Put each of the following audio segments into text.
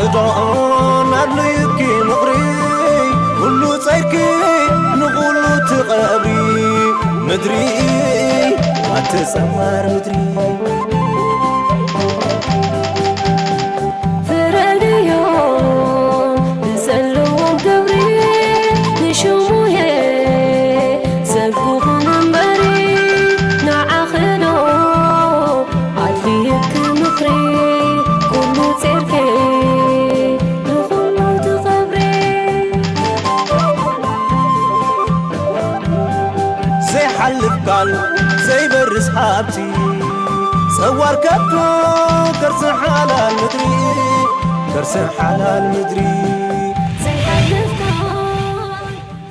እቶን ኣድልዩኪ ምኽሪ፣ ኩሉ ጸይርኪ ንኹሉ ትቐብሪ። ምድሪ ኣቲ ጸማር ምድሪ። ፍረድዮም ብዘለዎም ክብሪ፣ ንሽሙየ ሰብ ክኹን እምበሪ፣ ንዓኺ ዶ ኣድልየኪ ምኽሪ፣ ኩሉ ጸይርኪ ንኹሉ ትኸብሪ። ዘይሓልፍ ቃል ዘይበርስ ሃብቲ፣ ጸዋር ከብቶ ከርሲ ሓላል ምድሪ፣ ከርሲ ሓላል ምድሪ። ዘይሓልፍ ቃል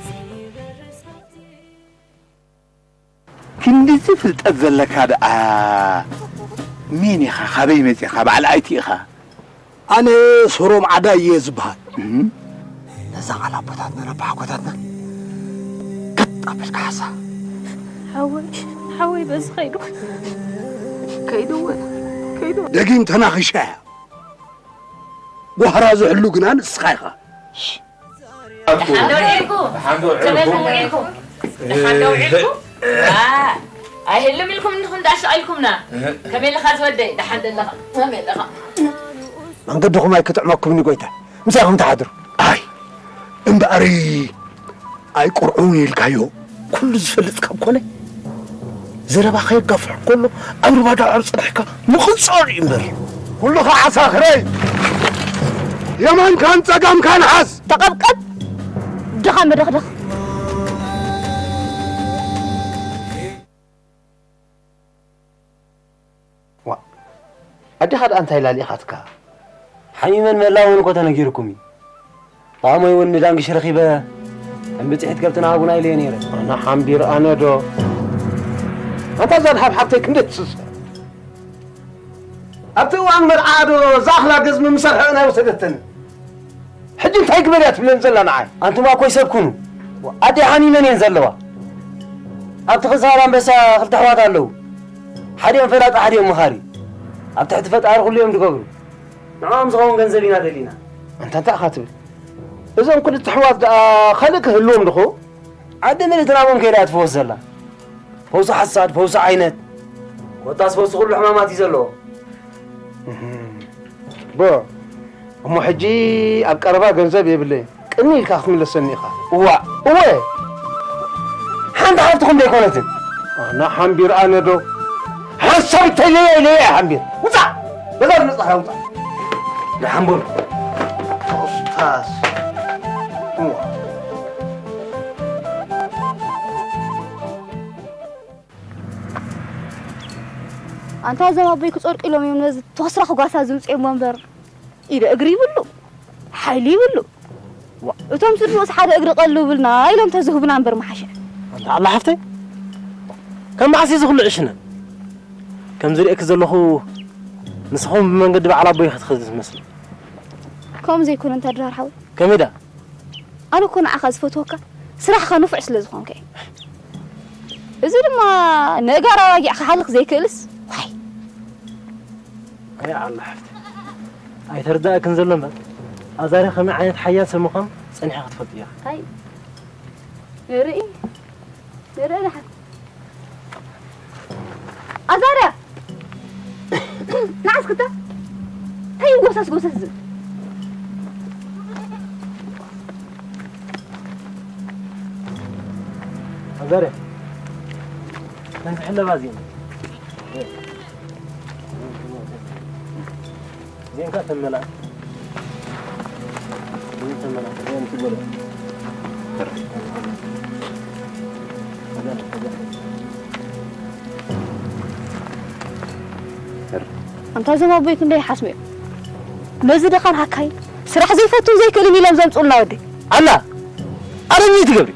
ዘይበርስ ሃብቲ። ክንድዚ ፍልጠት ዘለካ ደኣ መን ኢኻ? ካበይ መጺኻ? በዓል ኣይቲ ኢኻ? ኣነ ሶሮም ዓዳ እየ ዝበሃል። እም? ነዛ ቓል ኣቦታትናን ኣቦሓጎታትናን ገጥ ኣቢልካ ሓሳ። ሓወይ፣ ሓወይ በዚ ከይዱ። ከይዱ እወ፣ ከይዱ። ደጊም ተናኺሻ እያ። ጓህራ ዝሕሉ ግና ንስኻ ኢኻ። ደሓን ዶ ውዒልኩም? ደሓን ዶ ውዒልኩም? ከመይ ውዒልኩም? ደሓን ዶ ውዒልኩም? ዋ፣ ኣይህልም ኢልኩም እንዲኹም እንዳሻቐልኩምና። ከመይ ኣለኻ ዝወደይ? ደሓን ዶ ኣለኻ? ከመይ ኣለኻ? መንገድኹም ኣይክጥዕመኩምኒ ጎይታ። ምሳኹም ትሓድሩ። ኣይ፣ እምበኣር ኣይቁርዑን ኢልካዮ። ኩሉ ዝፈልጥ ካብ ኮነ፣ ዘረባ ከየጋፍሕ ከሎ ኣብ ሩባ ዳዕሮ ጸኒሕካ ምቕጻል እዩ እምበር። ኩልኻ ዓሳኽረይ፣ የማንካን ጸጋምካን ሓዝ። ተቐብቀብ፣ ድኻ መደኽደኽ። ዋ፣ ኣዴኻ ደኣ እንታይ ኢላ ልኢኻትካ? ሓሚመን ምህላወን እኮ ተነጊርኩም እዩ። ጠቓሞይ እውን ንዳንግሽ ረኺበ ከም ብጽሒት ከብትና ሃቡና ኢለዮ ነይረ። ኣነ ሓምቢር ኣነ ዶ? ኣንታ እዛ ደሃብ ሓብተይ ክንደይ ትስስዕ። ኣብቲ እዋን መርዓ ዶ እዛ ኣኽላ ገዝሚ ምሰርሐ ናይ ወሰደተን? ሕጂ እንታይ ግበር እያ ትብለን ዘላ ንዓይ? ኣንቱማ እኮ ይሰብኩኑ። ኣዴ ሓሚመን እየን ዘለዋ። ኣብቲ ክሳድ ኣንበሳ ክልተ ኣሕዋት ኣለዉ። ሓዲኦም ፈላጢ፣ ሓዲኦም መኻሪ። ኣብ ትሕቲ ፈጣሪ ኩሉ እዮም ዝገብሩ። ንዕኦም ዝኸውን ገንዘብ ኢና ደሊና። ኣንታ እንታይ ኢኻ ትብል? እዞም ክልተ ኣሕዋት ደኣ ካልእ ክህልዎም ድኹ? ዓዲ ምልእቲ ናብኦም ከይዳ እያ ትፍወስ ዘላ። ፈውሲ ሓሳድ፣ ፈውሲ ዓይነት። ኮታስ ፈውሲ ኩሉ ሕማማት እዩ ዘለዎ። እህም። ቦ፣ እሞ ሕጂ ኣብ ቀረባ ገንዘብ የብለይን። ቅኒ ኢልካ ክትምለሰኒ ኢኻ። እዋእ፣ እወ። ሓንቲ ሃብትኹም ደይኮነትን። ኣነ ሓምቢር ኣነ ዶ? ሓንሳብ እንተለየ ኢለየ እየ ሓምቢር። ውጻእ! በዛ ዝመጻኻ ውጻእ። ንሓምቡር። ኡስታዝ። እዋ። ኣንታ እዞም ኣቦይ ክጸድቁ ኢሎም እዮም ነዚ ተወስራኽ ጓሳ ዝምጽእዎ እምበር ኢደ እግሪ ይብሉ፣ ሓይሊ ይብሉ። ዋ፣ እቶም ስድርኡስ ሓደ እግሪ ቀልብልና ኢሎም ተዝህቡና እምበር ምሓሸ። ኣንታ ኣላ ሓፍተይ፣ ከም መዓስ እዩ እዚ ኩሉ ዕሽነት? ከም ዝርእየኪ ዘለኹ ንስኹም ብመንገዲ በዓል ኣቦይ ክትኸዲ ትመስሊ። ከምኡ ዘይኮነ እንታ ድራር ሓወይ። ከመይ ደኣ? ኣነ እኮ ንዓኻ ዝፈትወካ ስራሕኻ ንፉዕ ስለ ዝኾንካ እየ። እዚ ድማ ንእጋር ኣባጊዕ ክሓልኽ ዘይክእልስ ዋይ። ኣይ ኣላ ሓፍቲ፣ ኣይተርዳእክን ዘሎ እምበር ኣዛርያ ከመይ ዓይነት ሓያል ሰብ ምዃኑ ጸኒሕካ ክትፈልጥ ኢኻ። ኣይ ንርኢ ንርኢ ደሓን። ኣዛርያ! ንዓስ ክታ እንታይ እዩ ጎሰስ ጎሰስ ዝብል? ኣዛርያ! ነዚ ሕለባ እዚኦም እዚአን ከ ተመላ እዚአን ተመላ እዚአን ትጎለ ኣንታ እዞም ኣቦይ ክንደይ ይሓስሙ እዮም። ነዚ ድኻን ሃካይ ስራሕ ዘይፈቱን ዘይክእልን ኢሎም ዘምፅኡልና ወዲ ኣላ ኣረሚ ትገብሪ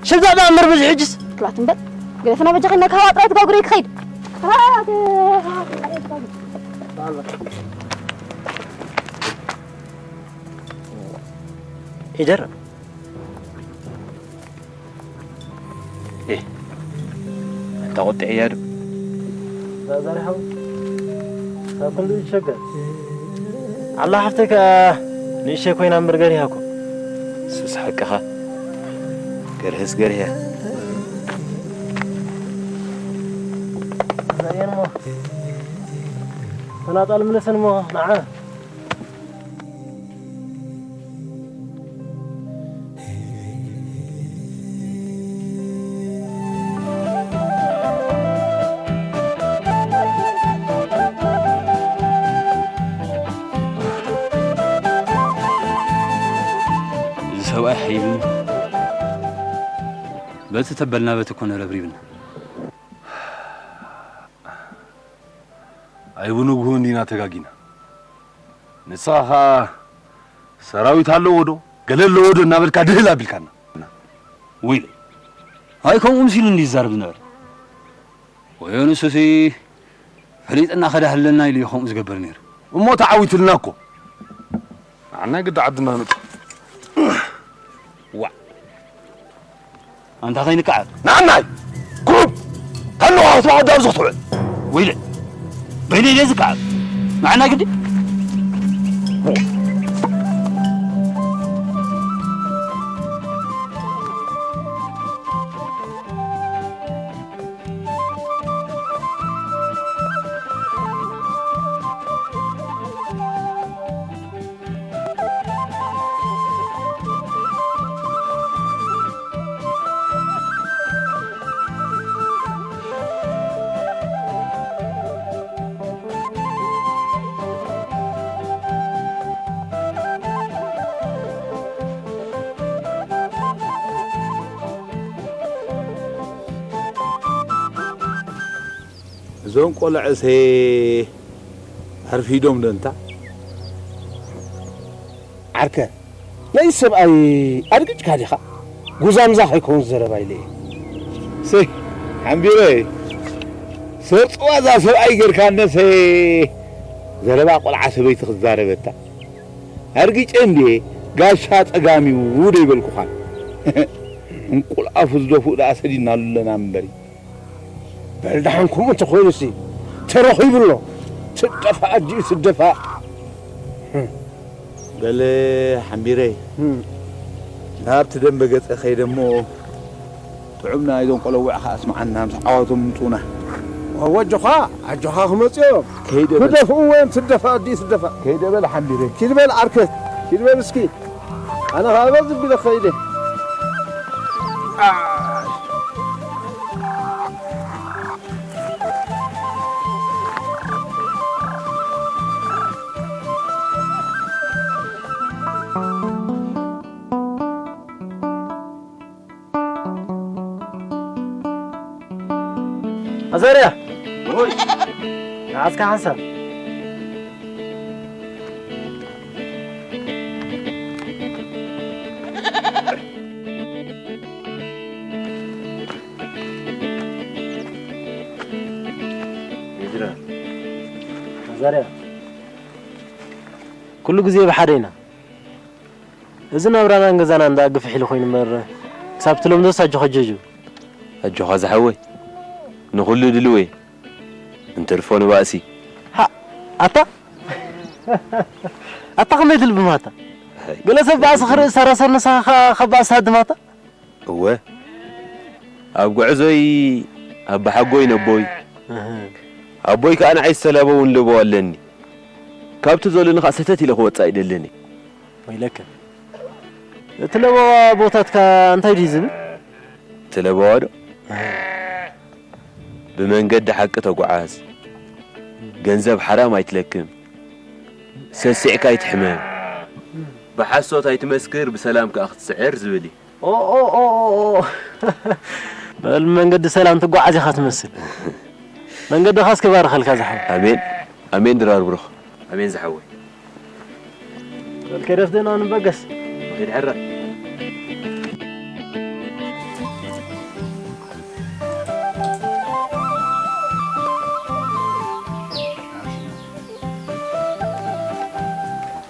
ሽብዛ ባ እምበር በዚ ሕጅስ ትላት እምበር ግደፍና በጃኺ ነካባ ጥራይ ትጋጉሪ ትኸይድ ይደርም ተቆጥዕያ ዶ ዛዛሪ ሓው ካብ ክንዱ ይሸገር ኣላ ሓፍተይ ከኣ ንእሽተይ ኮይና እምበር ገሪሃ እኮ። ንስስ ሓቅኻ። ገርህስ ገርህያ። ዘየን እሞ። ተናጣል ምለሰን እሞ ንዓ። እዚ ሰብኣይ ሓይሉ በቲ ተበልና በቲ ኮነ ረብሪብና። ኣይብንግሁ እንዲና ተጋጊና። ንስኻ ኸኣ ሰራዊት ኣለዎ ዶ ገለ ኣለዎ ዶ እናበልካ ድህል ኣቢልካና። ወይ፣ ኣይ ከምኡ ምስ ኢሉ እንዲ ይዛረብ ዝነበረ። ወይ ንሱሲ ፈሊጥና ከዳህለና ኢሉ እዩ ከምኡ ዝገብር ነይሩ። እሞ ተዓዊትልና እኮ። ንዓና ግዲ ዓድና ንጡ። ዋ። ኣንታ ከይንከዓብ። ንዓናይ! ኩብ! ከንዋ ክትበቕ ዳብ ዝኽትውዕል። ወይለ። በይነይ ደዚ ከዓብ። ንዓና ግዲ። እዞም ቆልዐሰ ኣርፊዶም ደንታ። ዓርከ፣ ናይ ሰብኣይ ኣድግጭካ ዲኻ? ጉዛምዛ ከይከውን ዘረባ ኢለ እየ። ሰይ፣ ሓምቢረ፣ ሰብ ጽዋዛ ሰብኣይ ጌርካ እነሰ ዘረባ ቆልዓ ሰበይቲ ክትዛረበታ። ኣርጊጨ እንድየ ጋሻ ጸጋሚው ዶ ይበልኩኻን? እንቁልኣፉ ዝደፍኡ ደኣ ሰዲድናሉ ኣለና እምበሪ። በል ደሓን ከምኡ እንተኾይኑሲ ተረኺቡ ኣሎ። ትደፋእ ኣዲኡ ትደፋእ። በል ሓምቢረይ፣ እም። ናብቲ ደንበ ገጸ ከይደ እሞ ጥዑም ናይዞም ቆለውዕ ከኣ ኣስምዓና፣ ምስ ዓዋቶም ምጹና። ወ-፣ ወጆኻ፣ ኣጆኻ ክመጽኡ እዮም። ከይደ በል። ክደፍኡ እዮም፣ ትደፋእ ኣዲኡ ትደፋእ። ከይደ በል ሓምቢረይ። ኪድ በል ዓርከት፣ ኪድ በል እስኪ። ኣነ ኸኣ በዚ ቢለ ኸይደ። ኣዛርያ! ወይ! ንዓስካ ሓንሳብ። ኣዛርያ! ኩሉ ግዜ ብሓደ ኢና። እዚ ናብራናን ገዛናን ደኣ ግፍሕ ኢሉ ኮይኑ እምበር፣ ክሳብ ትለምዶስ ኣጆኻ ጀጁ። ኣጆኻ ዝሓወይ፣ ንኹሉ ድልው እየ። እንትርፎ ንባእሲ። ሃ፣ ኣታ? ኣታ ከመይ ትብል ብማታ? ሃይ። ገለ ሰብ ባእሲ ክርኢ ሰራሰር ንስኻ ከ-፣ ካብ ባእሲ ትሃድም ኣታ? እወ። ኣብ ጉዕዞይ ኣባሓጎይ ነቦይ። እህ። ኣቦይ ከኣ ንዓይ ዝተላበውን ለበዋ ኣለኒ። ካብቲ ዘሉኒ ከኣ ሰተት ኢለ ክወጽእ ኣይደልን እየ። ወይለከ። እቲ ለበዋ ቦታትካ እንታይ ድዩ ዝብል? እቲ ለበዋ ዶ? እህ። ብመንገዲ ሓቂ ተጓዓዝ። ገንዘብ ሓራም ኣይትለክም። ሰሲዕካ ኣይትሕመም። ብሓሶት ኣይትመስክር፣ ብሰላም ከኣ ክትስዕር ዝብል እዩ። ኦ፣ ኦ፣ ኦ፣ ኦ፣ ኦ። በል፣ መንገዲ ሰላም ትጓዓዝ ኢኻ ትመስል። መንገድኻስ ክባርኸልካ ዝሓወይ። ኣሜን፣ ኣሜን ድራር ብሩኽ። ኣሜን ዝሓወይ። በል፣ ከይደስ ደህና ንበገስ። ከይድ ሕራ።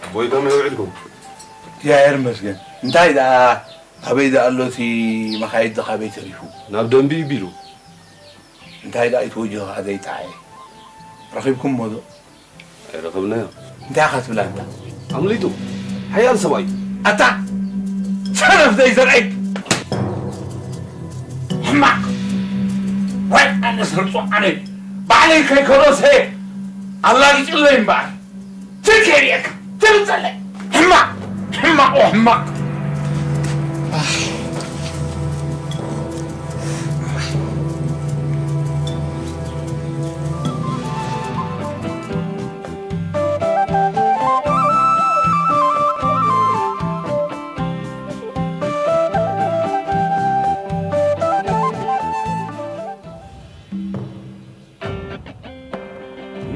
ኣቦይ ከመይ ውዒልኩም? እግዚኣብሔር ይመስገን። እንታይ ደኣ፣ ኣበይ ደኣ ኣሎ እቲ መኻይድ ደኣ ካበይ ተሪፉ? ናብ ደንቢ እዩ ቢሉ። እንታይ ደኣ እቲ ወጅህ ኸኣ ዘይጠዓየ? ረኺብኩምዎ ዶ? ኣይረኸብናዮ። እንታይ ኢኻ ትብል ኣንታ? ኣምሊጡ። ሓያል ሰብኣይ። ኣታ ሰነፍ ዘይዘርእይ። ሕማቕ። ወይ ኣነ ሰርጾ ኣነ ባዕለይ ከይከሎሰ ኣላጊጹለይ እምበኣር። ትከሪየካ ትብል ዘለይ። ሕማቕ። ሕማቕ ወሕማቕ።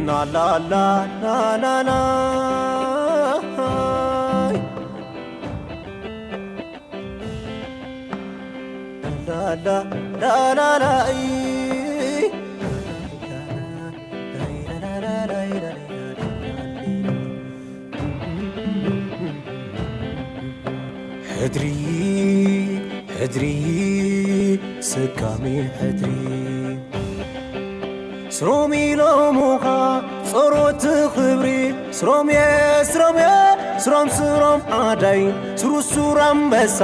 ናላላ ናላላ ላላ ላላላ ሕድሪ ሕድሪ ስካሚ ሕድሪ ስሮም ኢሎሙኻ ጸሮት ክብሪ ስሮም የ ስሮም የ ስሮም ስሮም ዓዳይ ስሩ ሱር ኣንበሳ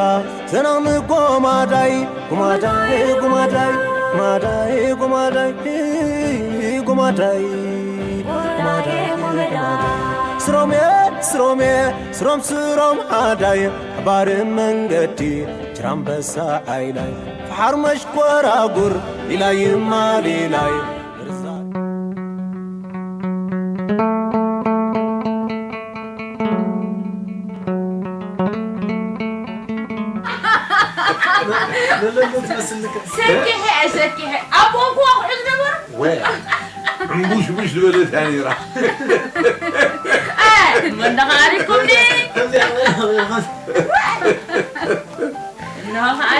ዘናም ጎማዳይ ጎማዳይ ጎማዳይ ጎማዳይ ጎማዳይ ጎማዳይ ጎማዳይ ስሮም የ ስሮም የ ስሮም ስሮም ዓዳይ ሓባር መንገዲ ጅራንበሳ ዓይላይ ፈሓር መሽኮራጉር ሊላይ ማሊላይ ሰኪሐ ሰኪሐ ኣቦንኩ ኣቑሑ ዝነበሩ ወይ ዕንቡሽቡሽ ዝበለት እያ ነይራ። መን ደኸ ኣሪኩም ዲ? እንሆ ከኣ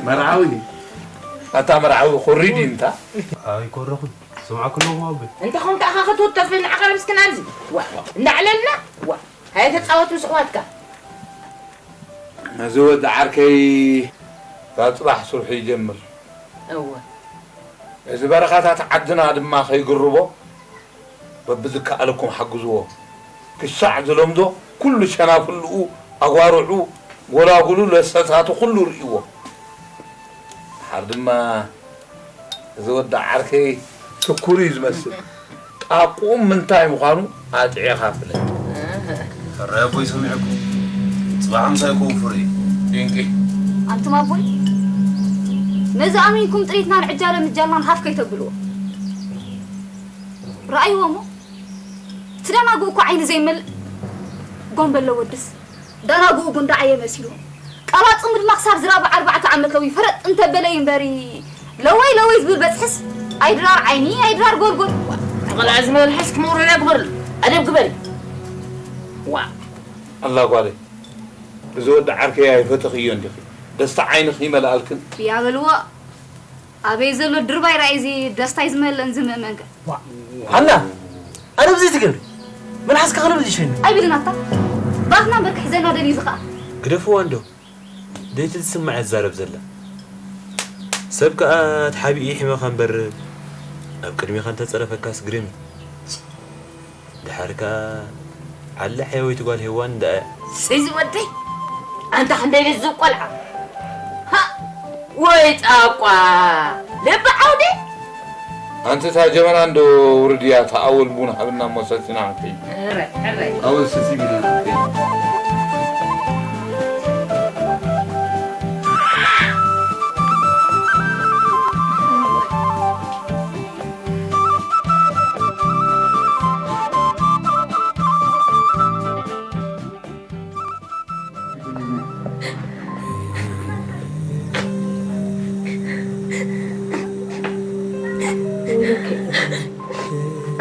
መርዓዊ ኣታ መርዓዊ ኮሪድ እንታ ኣይኮረኹን ስምዓኩ ኣለኹ ኣቦይ እንተ ኾንካ ኢኻ ክትውተፍ ንዓኻ ምስክን ኣብዚ ዋ እንዳዕለልና ዋ ሃየ ተጻወት ምስ ኣሕዋትካ ነዚ ወዲ ዓርከይ ካብ ጽባሕ ስርሑ ይጀምር እወ እዚ በረኻታት ዓድና ድማ ከይግርቦ በብዝከኣለኩም ሓግዝዎ ክሻዕ ዝለምዶ ኩሉ ሸናፍልኡ ኣጓርዑ ጎላጉሉ ለሰታቱ ኩሉ ርእይዎ ድሓር ድማ እዚ ወዲ ዓርከይ ትኩር እዩ ዝመስል ጣቁኡም ምንታይ ምዃኑ ኣጥዒኻ ፍለጥ ሕራይ ኣቦይ ሰሚዕኩም ጽባሕ ምሳይ ክውፍር እዩ ድንቂ ኣንቱም ኣቦይ ነዚ ኣሚንኩም ጥሪትናን ዕጃለ ምጃልናን ሃፍ ከይተብልዎ ረኣይዎ እሞ እቲ ዳናጉ እኮ ዓይኒ ዘይመልእ ጎንበ ኣለዎ ድስ ዳናጉኡ ጉንዳዓየ መሲሉ ቀባጽሙ ድማ ክሳብ ዝራብ ኣርባዕተ ዓመት ለዊ ፈረጥ እንተበለ እዩ እምበሪ ለወይ ለወይ ዝብል በጽሕስ ኣይድራር ዓይኒ ኣይድራር ጎልጎል ተቐልዓ ዝመልሓስ ክመውረዳ ግበርሉ ኣደብ ግበሪ ዋ ኣላ ጓለይ እዚ ወዲ ዓርከይ ኣይፈተኽዮን ዲኺ ደስታ ዓይንኺ ይመልኣልክን ያበልዎ ኣበይ ዘሎ ድርባይ ራእይ እዚ ደስታይ ዝመልእን ዝምእመንከ ሃና ኣነ ብዘይ ትገብሪ መልሓስካ ክልብል ይሸኒ ኣይብልን ኣታ ባኽና እምበር ክሕዘና ደልዩ ዝኸኣ ግደፍዋ እንዶ ደይቲ ዝስማዕ ዝዛረብ ዘላ ሰብ ከኣ ተሓቢኡ ይሕመኻ እምበር ኣብ ቅድሚኻ እንተጸረፈካስ ግርም እዩ ድሓር ከኣ ዓለ ሓየወይቲ ጓል ሄዋን እንዳ እያ። ሰይ ዝወደይ ኣንታ ክንደይ ልዝብ ቆልዓ ሃ ወይ ጣቋ ልቢ ዓውዲ ኣንቲ እታ ጀበና እንዶ ውርድያ እታ ኣወል ቡን ሃብና እሞ ሰቲና ክንከይድ ሕረ ሕረ ኣወል ሰቲ ቢልና ክንከይድ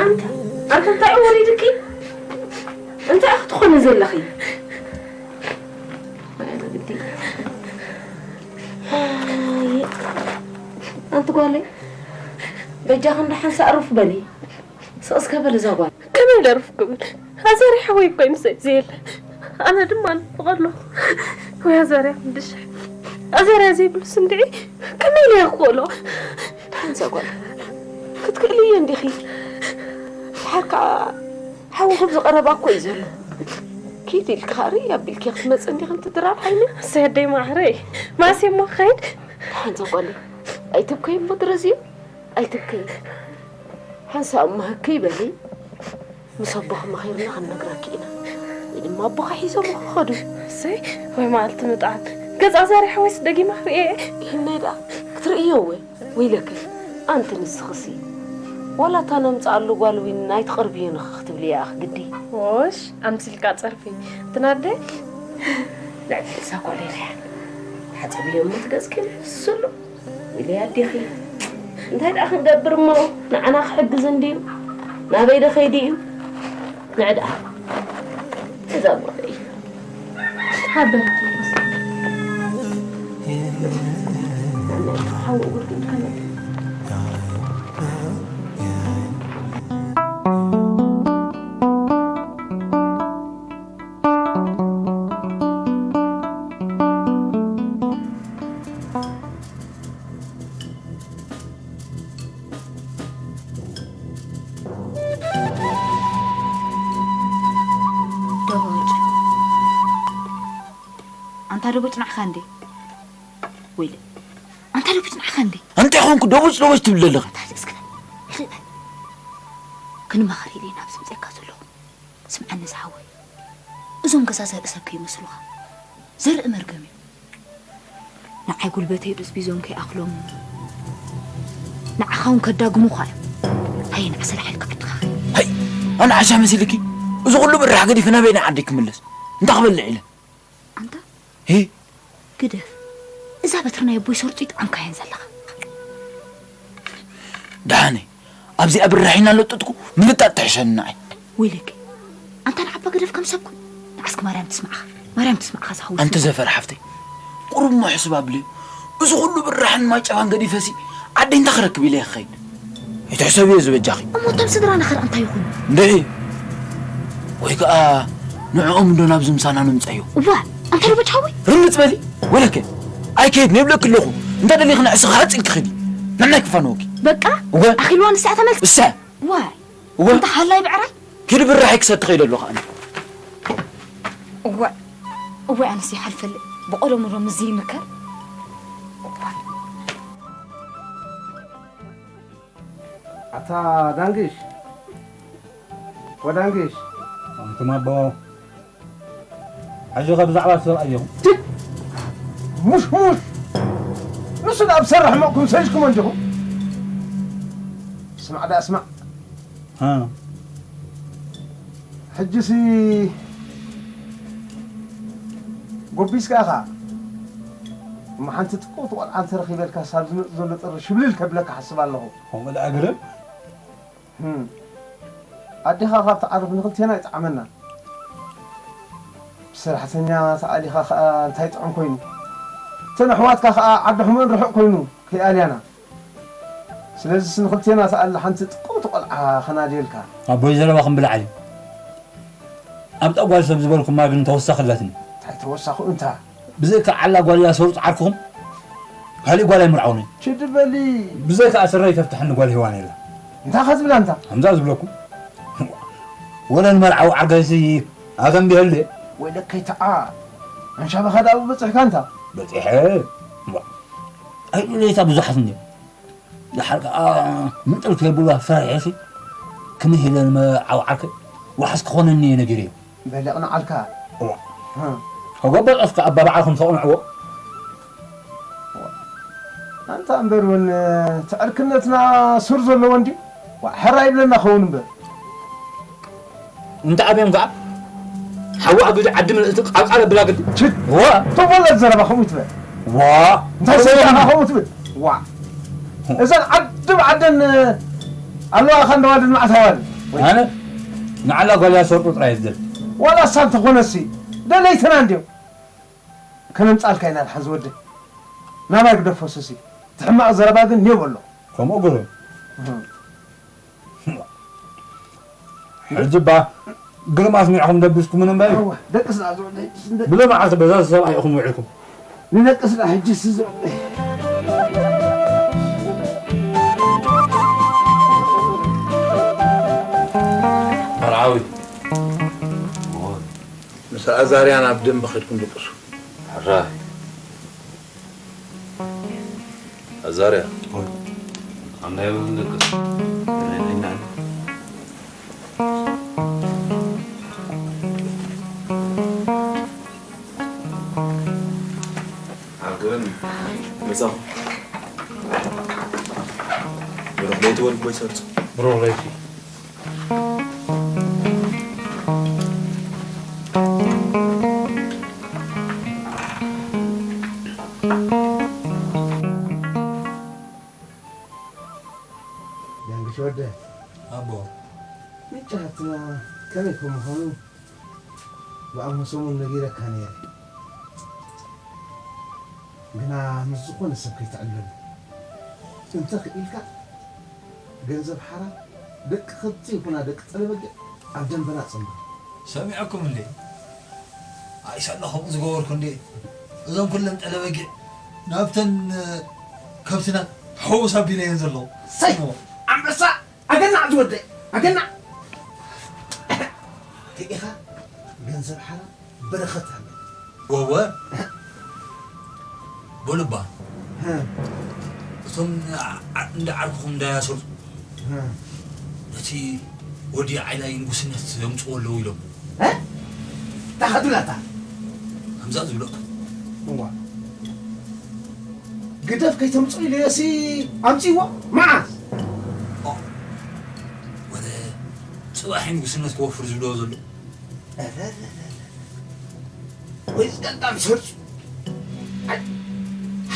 ኣንታ ኣንታ እንታይ እዩ ወሪድኪ እንታይ ክትኾኒ ዘለኺ ኣንቲ ጓለይ በጃኺ እንዳ ሓንሳ ዕሩፍ በሊ ስቕ እስከ በል እዛ ጓል ከመይ ኢለ ዕሩፍ ክብል ኣዛርያ ሓወይ እኮ እዩ ምሳይ ዘየለ ኣነ ድማ ንፍቐ ኣለኹ ወይ ኣዛርያ ክንድሽሕ ኣዛርያ ዘይብሉ ስንድዒ ከመይ ኢለ እየ ክኽእሎ ሓንሳ ጓል ክትክእልዮ እንዲኺ። ድሓር ከኣ ሓዊ ከም ዝቐረባ እኮ እዩ ዘሎ። ኪድ ኢልኪ ኸኣ ርእይ ኣቢልኪ ክትመጽእ እንዲኺ፣ እንቲ ድራር ዓይኒ። እሰይ ኣደይ ማዕረይ፣ ማእስ እሞ ክኸይድ። ሓንሳ ጓለይ፣ ኣይትብከይ እሞ ድረዝዮ፣ ኣይትብከይ። ሓንሳእ እሞ ህክይ በሊ። ምስ ኣቦኺ መኺርና ክንነግረኪ ኢና። ወይ ድማ ኣቦኻ ሒዞም ክኸዱ። እሰይ፣ ወይ መዓልቲ ምጥዓም። ገዛ ዛሬ ሓወይስ ደጊማ ክርእየ እየ። ይህናይ ደኣ ክትርእዮ እወ። ወይለኪ፣ ኣንቲ ንስኽሲ። ዋላ እታ ነምጽኣሉ ጓል እውን ኣይትቐርብዮን ኢኺ ክትብልያ ኢኺ ግዲ። ዎሽ፣ ኣምሲልካ ጸርፊ። ትናደ? ልዕሊ ርእሳ ጓል ኢኺ። ሓጸብዮ እሞ ትገጽኪ ንፍስስ ኣሎ። ኢለያ ኣዴኺ። እንታይ ደኣ ክንገብር እሞ፣ ንዓና ክሕግዝ እንድዩ። ናበይ ዶ ከይዱ እዩ? ንዕ ደኣ። እዛ ጓለይ። ሓበራ። ሓው እግርኩም ከመይ? ደቦጭ። ኣንታ ደቦጭ ንዓኻ እንዴ? ወይለ። ኣንታ ደቦጭ ንዓኻ እንዴ? እንታይ ኾንኩ ደቦጭ ደቦጭ ትብል ዘለኺ? እንታይ እስከ ሕልል በል። ክንመኻር ኢለ ናብ ዝምፀካ ዘለኹ። ስምዓኒ ዝሓወይ። እዞም ገዛ ዘርኢ ሰብ ከይመስሉኻ። ዘርኢ መርገም እዩ። ንዓይ ጉልበተይ ብዝቢዞም ከይኣኽሎም ንዓኻ እውን ከዳግሙኻ እዮም። ሃየ ንዓ ሰላሕ ኢልካ ዓድኻ ኸይድ። ሃይ ኣነ ዓሻ መሲልኪ? እዚ ኩሉ ብራሕ ገዲፈ ናበይ ንዓደይ ክምለስ? እንታይ ክበልዕ ኢለ? ኣንታ ሂ ግደፍ። እዛ በትሪ ናይ ኣቦይ ሰርጡ ይጥዓምካየን ዘለኻ። ደሓነይ ኣብዚኣ ብራሒና ለጥጥኩ ምልጣጥ ትሕሸኒ ንዓይ። ወይለኪ ኣንታ ንዓባ ግደፍ ከም ሰብ ኩን። ንዓስኪ ማርያም ትስማዕኻ፣ ማርያም ትስማዕኻ ዝሓወይ። ኣንቲ ዘፈር ሓፍተይ ቁሩብ እሞ ሕስብ ኣብልዮ። እዚ ኩሉ ብራሕን ማጨፋን ገዲፈሲ ዓደይ እንታይ ክረክብ ኢለ ክኸይድ? ኣይትሕሰብዮ ዝበጃኺ። እሞ እቶም ስድራና ኸ እንታይ ይኹኑ? እንድዒ ወይ ከኣ ንዕኦም እንዶ ናብዚ ምሳና ንምጸዮ። እዋ ኣንታ ደቦጭ ሓወይ። ርምጽ በሊ ወለከ ኣይከይድን እብለኪ ኣለኹ። እንተ ደሊኺ ንዕሲ ክሓጽ ኢልኪ ኺዲ። ንዓይ ክፋነወኪ። በቃ እወ። ኣኺልዋ ንስኣ ተመልስ። እሳ ዋይ እወ። ኣንታ ሃላይ ብዕራይ። ኪዲ ብራሒ ክሰቲ ኸይደ ኣለኹ ኣነ። እወ እወ ኣነስ ይሓልፈልይ ብቐደሙ ዶ ምዚ ይምከር። ኣታ ዳንግሽ፣ ወዳንግሽ። ኣንቱም ኣቦ፣ ሕጂ ከ ብዛዕባ እቲ ሰብኣይ ዲኹም? ትክ! ሙሽሙሽ! ንሱ ደኣ ብሰራሕ መቕኩም ሰልችኩሞ እንዲኹም። ስማዕ ደኣ ስማዕ። እ። ሕጂሲ ጎቢስካ ኢኻ። እሞ ሓንቲ ጥቁውቲ ቆልዓ እንተረኺበልካስ ኣብ ዝመጽእ ዘሎ ጥሪ ሽብልል ከብለካ ሓስብ ኣለኹ። ከምኡ ደኣ ግርም። ህም። ኣዴኻ ካብ ትዓርፍ ንኽልቴና ይጥዓመና። ብሰራሕተኛ ተኣሊኻ ኸኣ እንታይ ጥዑም ኮይኑ። እተን ኣሕዋትካ ኸኣ ዓዲ ሕሙን ርሑቕ ኮይኑ ከይኣልያና። ስለዚስ ንኽልቴና ተኣሊ ሓንቲ ጥቁውቲ ቆልዓ ኸናድየልካ። ኣቦይ ዘረባኹም ብላዕሊ። ኣብታ ጓል ሰብ ዝበልኩማ ግን ተወሳኺ ኣላትኒ። እንታይ ተወሳኺ እንታ? ብዘይካ ዓላ ጓል እያ ሰሩፅ ዓርክኹም ካሊእ ጓል ኣይምርዓውንን። ችድ በሊ። ብዘይካ ስረይ ተፍትሐኒ ጓል ሄዋን የላ። እንታይ ኸ ዝብላ እንታ? ከምዛ ዝብለኩም። ወለ ንመርዓዊ ዓርጋይሲ ኣተንቢሀሉ እየ። ወይለከይ ተዓ። ኣንሻባኻ ደኣ በፂሕካ እንታ? በፂሐ። እምባ። ኣይድለይታ ብዙሓት እንድዮም። ደሓር ከኣ ምጥል ከይብሉ ኣፈራሪሐሲ ክምሂለ ንመርዓዊ ዓርከይ ዋሕስ ክኾነኒ እየ ነጊረዮ። በሊቕ ንዓልካ። እዋ። እ። ከጎበጠስ ከኣ ኣባባዓልኩም ተቕንዕዎ። ኣንታ እምበር እውን እቲ ዕርክነትና ሱር ዘለዎ እንድዩ። ዋ፣ ሕራይ ይብለና ኸውን እምበር። እንተ ኣብዮም ከኣ ሓዋ ኣግዲ ዓዲ ምልእቲ ቃልቃል ኣብላ ግዲ። ችድ። ዋ። ተወለድ ዘረባ ከምኡ ትበል። ዋ። እንታይ ሰብኣኻ ከምኡ ትብል? ዋ። እዘን ዓዲ ብዓደን ኣለዋ ኸ እንደዋልድ መዓት ኣዋልድ። ኣነ ንዓላ ጓልያ ሰርጡ ጥራይ ዝደል። ዋላ እሳ እንተኾነሲ ደለይትና እንድዮም። ከነምጻልካ ኢና ድሓን ዝወደ። ናባይ ግደፎ ሱሲ። እቲ ሕማቕ ዘረባ ግን ኔው በሎ። ከምኡ ግርም። እህ። ሕጂ እባ ግርም ኣስሚዕኹም ደብስኩምን እምበር። እዋ፣ ደቅስ ደኣ ዝወደ፣ ደቅስ እንደ- ብሎ መዓልቲ በዛ ሰብኣይ ኢኹም ውዒልኩም። ንደቅስ ደኣ ሕጂ ሲ ዝወደ። ኣዛርያ ናብ ደንበ ከድኩም ደቅሱ። ሕራይ ኣዛርያ። ኦይ። ኣብ ናይ በብን ደቅስ። ናይ በብን ደቅስ። ዓገበኒ። መጻኹ። ብሩኽ ለይቲ ወዲ ጎይ ሰርጹ። ብሩኽ ለይቲ። ዳንግሽ ወደ። ኣቦ። ምጫትና ከመይ ከም ምዃኑ ብኣሞ ሰሙን ነጊረካ ነይረ። ግና ምስ ዝኾነ ሰብ ከይትዕለሉ። እንተ ክኢልካ ገንዘብ ሓራ ደቂ ከብቲ ይኹና ደቂ ጠለበጊዕ ኣብ ደንበና ጸንብሩ። ሰሚዐኩም እንዴ? ኣይሻላ ከምኡ ዝገበርኩ እንዴ? እዞም ኩለን ጠለበጊዕ ናብተን ከብትና ተሓወስ ኣቢለየን ዘለዉ። ሰይ! ኣንበሳ! ኣገናዕ ዝወደይ፣ ኣገናዕ። ርኢኻ ገንዘብ ሓራ በረኸት ኣሎ። ወወ በሉባ እ። እቶም ዓ- እንዳ ዓርኩኹም እንዳያሰሩ እ። ነቲ ወዲ ዓይላይ ንጉስነት የምፅዎ ኣለዉ ኢሎም። እ? እንታይ ከትብላታ? ከምዛ ዝብለቶ። እዋ። ግደፍ ከይተምፅኡ ኢለዮሲ ኣምፅዎ። መዓስ? ኦ፣ ወረ ፅባሕ ንጉስነት ክወፍር ዝብሎ ዘሎ። ወይ ዝቀልጣም ሰርፁ። ኣይ፣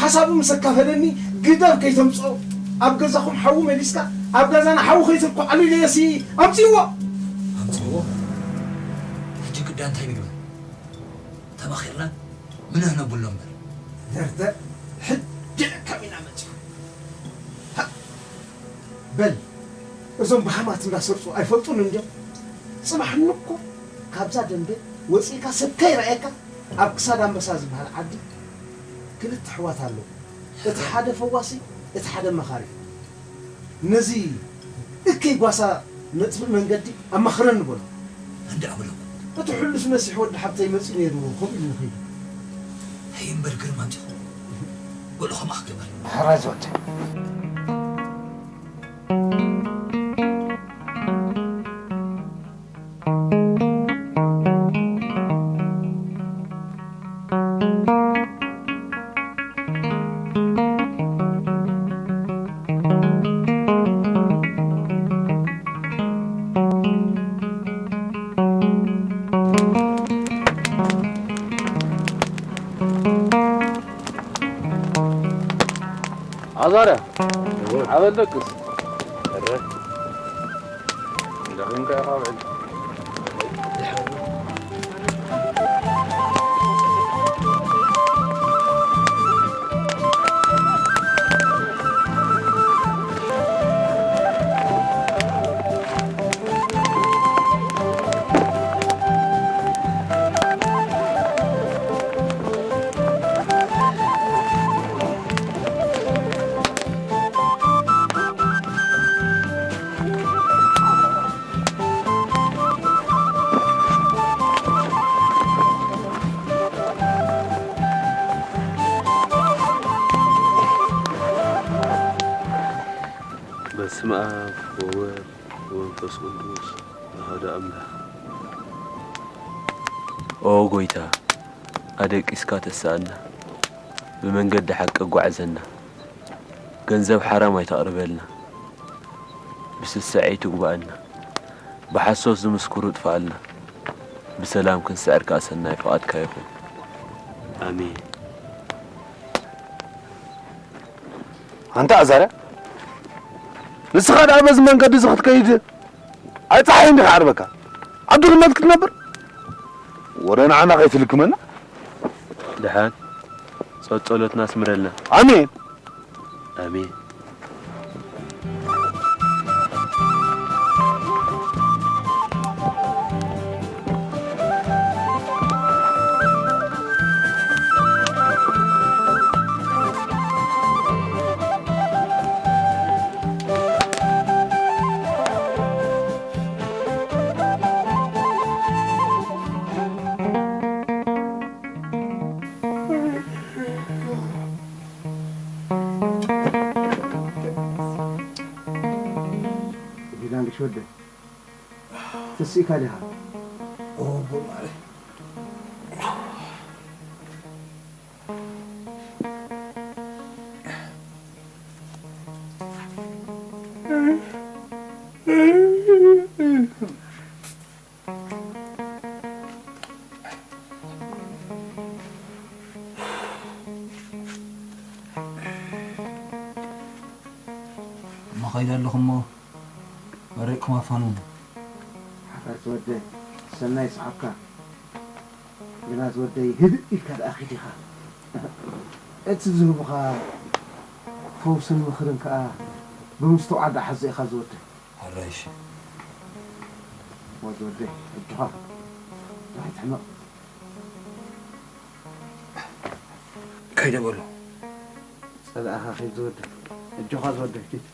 ሓሳቡ ምስ ኣካፈለኒ ግደፍ ከይተምፅኦ ኣብ ገዛኹም ሓዊ መሊስካ ኣብ ገዛና ሓዊ ከይተኳዓሉ ኢለዮሲ ኣምፅዎ። ኣምፅዎ። ሕጂ ግዳ እንታይ ንግበር? ተማኺርና ምንህ ነብሎ እምበር። ዘርተ ሕጂ ለካም ኢና መፂኡ። ሃ፣ በል እዞም ብሃማት እንዳሰርፁ ኣይፈልጡን እንዲዮም። ፅባሕ ንኮ ካብዛ ደንበ ወፂእካ ሰብ ከይረኣየካ ኣብ ክሳድ ኣንበሳ ዝበሃል ዓዲ ክልተ ኣሕዋት ኣለዉ። እቲ ሓደ ፈዋሲ፣ እቲ ሓደ መኻሪ። ነዚ እከይ ጓሳ መጥፍእ መንገዲ ኣማኽረኒ በሎ። እንዳ በሎ። እቲ ሕሉፍ መሲሕ ወዲ ሓብተይ መጺኡ ነይሩ፣ ከምኡ ኢሉ ንኸይዱ። ኣይ እምበር ግርማ እንዲኹ። በሎ ከምኣ ክግበር። ሕራይ ዝወደ። ኣዛርያ፣ እወ። ዓበል ደቅስ። እረ። ደኺምካ ኢኻ ውዕል። በስመ አብ ወወልድ ወመንፈስ ቅዱስ አሐዱ አምላክ። ኦ ጎይታ፣ ኣደቂስካ ተስኣና፣ ብመንገዲ ሓቂ ኣጓዕዘና። ገንዘብ ሓራም ኣይተቕርበልና፣ ብስስዐ ኣይትጉብኣና፣ ብሓሶት ዝምስክሩ ጥፍኣልና፣ ብሰላም ክንስዕር ከኣ ሰናይ ፍቓድካ ይኹን። ኣሜን። ኣንታ ኣዛርያ፣ ንስኻ ደኣ በዚ መንገዲ እዚ ክትከይድ ኣይ ጸሓይ እንዲኻ ዓርበካ? ኣብ ድኽነት ክትነብር? ወረ ንዓና ከይትልክመና። ደሓን ጸ-፣ ጸሎትና ኣስምረልና። ኣሜን። ኣሜን። ወደ ተስኢካ ዲኻ? ኦ፣ ቦማሪ። እሞ ኸይደ ኣለኹ እሞ መሪቕኩም ኣፋንዉኒ። ሓራይ ዝወደይ፣ ሰናይ ሰዓብካ። ግና ዝወደይ፣ ህድእ ኢልካ ደኣ ኺድ ኢኻ። እቲ ዝህቡኻ ፈውስን ምኽርን ከኣ ብምስትውዓል ደኣ ሓዞ ኢኻ ዝወደይ። ሕራይ እሺ። እሞ ዝወደይ፣ ኣጆኻ። ኣይትሕመቕ። ከይደ በሎ። ጸላእኻ ኺድ ዝወደይ። ኣጆኻ ዝወደይ፣ ኪድ።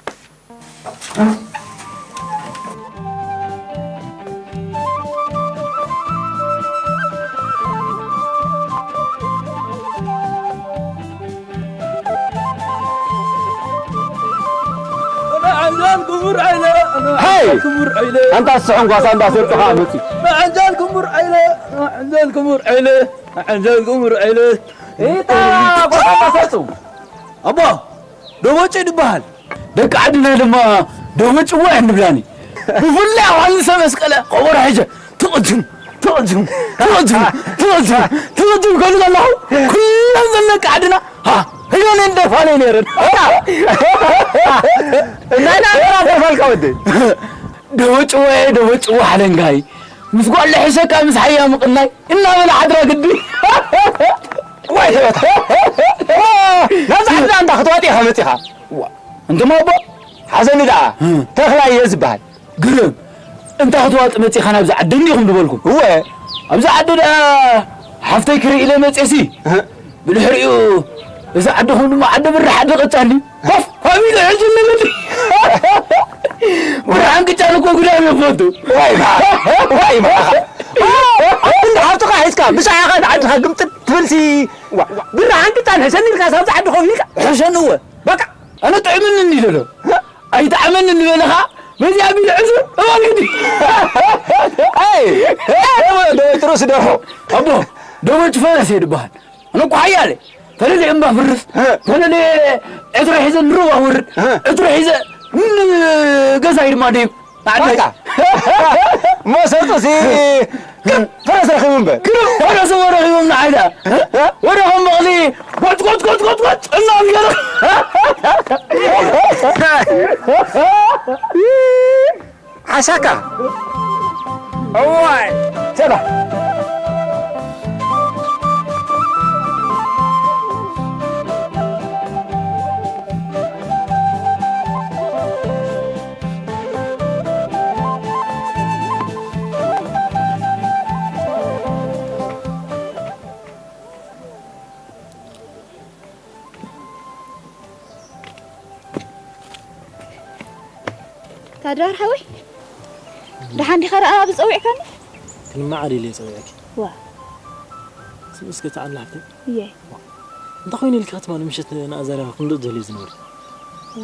ኣነ ዓንጃል ክቡር ዓይለ፣ ኣነ ሄይ! ዓንጃል ክቡር ዓይለ። ኣንታ ስሕን ጓሳ እንዳ ሰብጥኻ መጺ። ኣነ ዓንጃል ክቡር ዓይለ፣ ኣነ ዓንጃል ክቡር ዓይለ፣ ኣነ ዓንጃል ክቡር ዓይለ። ኢታ ጓሳ እንዳ ሰብጡ። ኣቦ፣ ደቦጭ ይበሃል። ደቂ ዓድና ድማ ደቦጭዋ እየን ዝብላኒ። ብፍላይ ኣብ ዮሃንሰ መስቀለ ከበሮ ሒዘ ትቕጅም፣ ትቕጅም፣ ትቕጅም፣ ትቕጅም፣ ትቕጅም ክብሉ ከለኹ፣ ኩለን ዘን ደቂ ዓድና፣ ሃ፣ ህዮነ እንደፋለይ ነይረን። ናይና ደርፋልካ ወደይ። ደቦጭወየ፣ ደቦጭዋ ሓለንጋይ፣ ምስ ጓል ለሒሰካ ምስ ሓያ ምቕናይ፣ እናበላ ሓድራ ግዲ። ዋይ ተበታ። ናብዛ ዓድና እንዳ ክትዋጥ ኢኻ መጺኻ። ዋ፣ እንተሞ ኣቦ፣ ሓዘኒ ደኣ፣ እም። ተኽላይ እየ ዝበሃል። ግርም። እንታ ክትዋጥ መጺኻ ናብዛ ዓዲ እንዲኹም ዝበልኩም። እወ። ኣብዛ ዓዲ ደኣ ሓፍተይ ክርኢ ኢለ መጺኤሲ። እህ። ብድሕሪኡ፣ እዛ ዓድኹም ድማ ዓዲ ብራሓት ደቐጻኒ። ኮፍ ኣቢሉ ሕጂ ንግዲ። ብርሃን ቅጫን እኮ ጉዳይ ይፈቱ። ዋይ ማ-፣ ዋይ ማ-፣ እንደ ሓፍትኻ ሒዝካ፣ ብሻዕኻ ንዓድኻ ግምጥል ትብልሲ። ዋ፣ ብርሃን ቅጫን ሕሸኒ ኢልካ፣ ሳብዚ ዓዲ ኮፍ ኢልካ። ሕሸኒ እወ። በቃ። ኣነ ጥዕምኒ እንዲ ዘሎ። ኣይጥዕመኒ እንበለኻ፣ በዚ ኣቢሉ ዕሱር እወ ግዲ። ኣይ፣ ኣይ፣ ደወ-፣ ደወ-፣ ጥሩስ ደርሆ። ኣቦ፣ ደወጭ ፈረስ እየ ዝበሃል። ኣነ እኮ ሓያለ፣ ፈለለ እምባ ፍርስ፣ እ። ፈለለ ዕትሮ ሒዘ ንሩባ ውርድ፣ እ። ዕትሮ ሒዘ ን-፣ ገዛይ ድማ ደይብ። ኣዓደይ። በቃ። መሰርጡሲ፣ ግርም ፈረስ ረኺቡ እምበር። ግርም ፈረስ እሞ ረኺቦም ንዓይ ደኣ። እ? ወደ ኸም በቕሊ፣ ጎጭ፣ ጎጭ፣ ጎጭ፣ ጎጭ፣ ጎጭ፣ እናም ገለ። ዓሻካ። እዋይ፣ ሰላ። ታድራር ሓወይ፣ ደሓን ዲኻ ደኣ ብጸዊዕካኒ? ክንመዓድ ኢለ ጸዊዐኪ። ዋ። ስሚ እስከ ተዓላ ሓፍተይ። እየ። እንታይ ኮይኑ ኢልካ ትማሊ ምሸት ንኣዛርያ ክንድእ ዝህልዩ ዝነበሩ?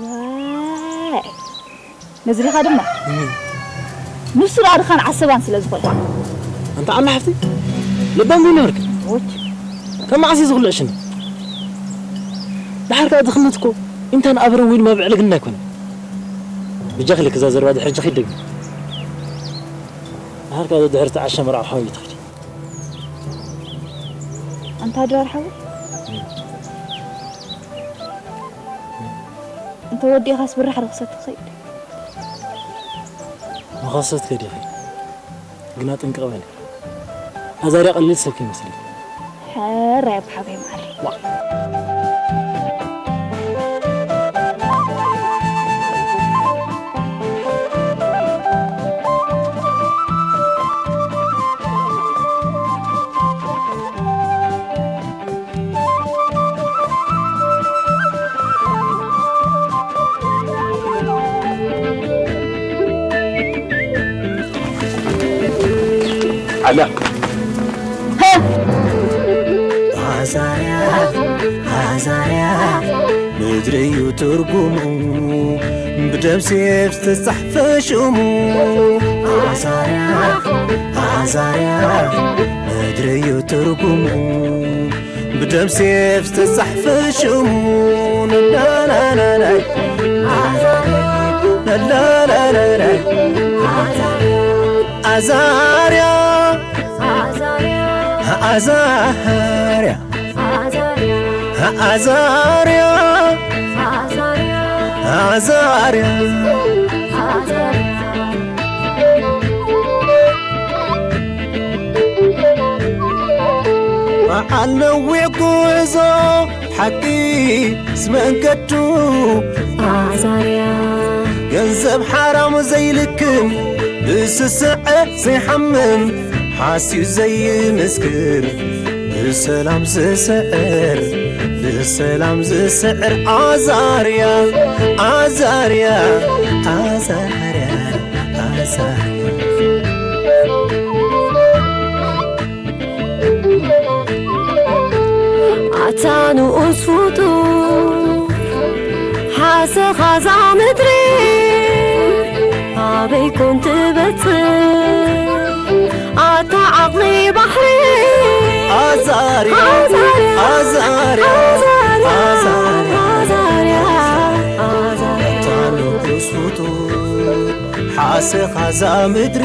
ዋይ። ነዚ ዲኻ ድማ? እም። ንሱ ደኣ ድኻን ዓሰባን ስለ ዝኾነ። ኣንታ ዓላ ሓፍተይ፣ ለባም ዘይነበርክ? ኦች። ካብ መዓስ እዩ ዝኽልእ ሽነ? ደሓር ከኣ ድኽነት እኮ ኢንታን ኣበረን ወይ ድማ ብዕልግና ኣይኮነን። ብጃኺ ልክ እዛ ዘረባ ድሕሪ ጃኺ ይደግም። ደሓር ከኣ ድሕሪ እቲ ዓሻ መርዓ ሓወይ ትኸዲ። ኣንታ ድራር ሓወይ። እንተ ወዲእኻስ ብራሕ ዶ ክሰቲ ትኸይድ? መኸሰት ከዲኺ። ግና ጥንቅቕ በሊ። ኣዛርያ ቀሊል ሰብ ከይመስለኪ። ሕራይ ኣቦ ሓወይ መዓረይ። ዓላ። ሃ! ኣዛርያ፣ ኣዛርያ፣ ምድሪ እዩ ትርጉሙ፣ ብደም ሴፍ ዝተጻሕፈ ሽሙ። ኣዛርያ ኣዛርያ፣ ምድሪ እዩ ትርጉሙ፣ ብደም ሴፍ ዝተጻሕፈ ሽሙ። ነላላላላይ፣ ነላላላላይ፣ ኣዛርያ ኣዛርያ፣ ኣዛርያ ኣዛርያ፣ በዓል ነዊሕ ጉዕዞ ሓቂ ስመንገዱ፣ ኣዛርያ፣ ገንዘብ ሓራም ዘይልክም፣ ብስስዐ ዘይሓምም፣ ሓስዩ ዘይምስክር፣ ብሰላም ዝስዕር፣ ብሰላም ዝስዕር ኣዛርያ፣ ኣዛርያ፣ ኣዛርያ፣ ኣዛርያ። ኣታ ንኡስ ፍጡር ሓሰኻ እዛ ምድሪ ኣበይ ኮን ትበጽሕ? ኣታ ዓቕሊ ባሕሪ ኣዛርያ፣ ኣዛርያ፣ ኣዛርያ፣ ኣዛርያ፣ ኣዛርያ፣ ኣዛርያ። ኣታ ንኡስ ፍጡር ሓሰኻ እዛ ምድሪ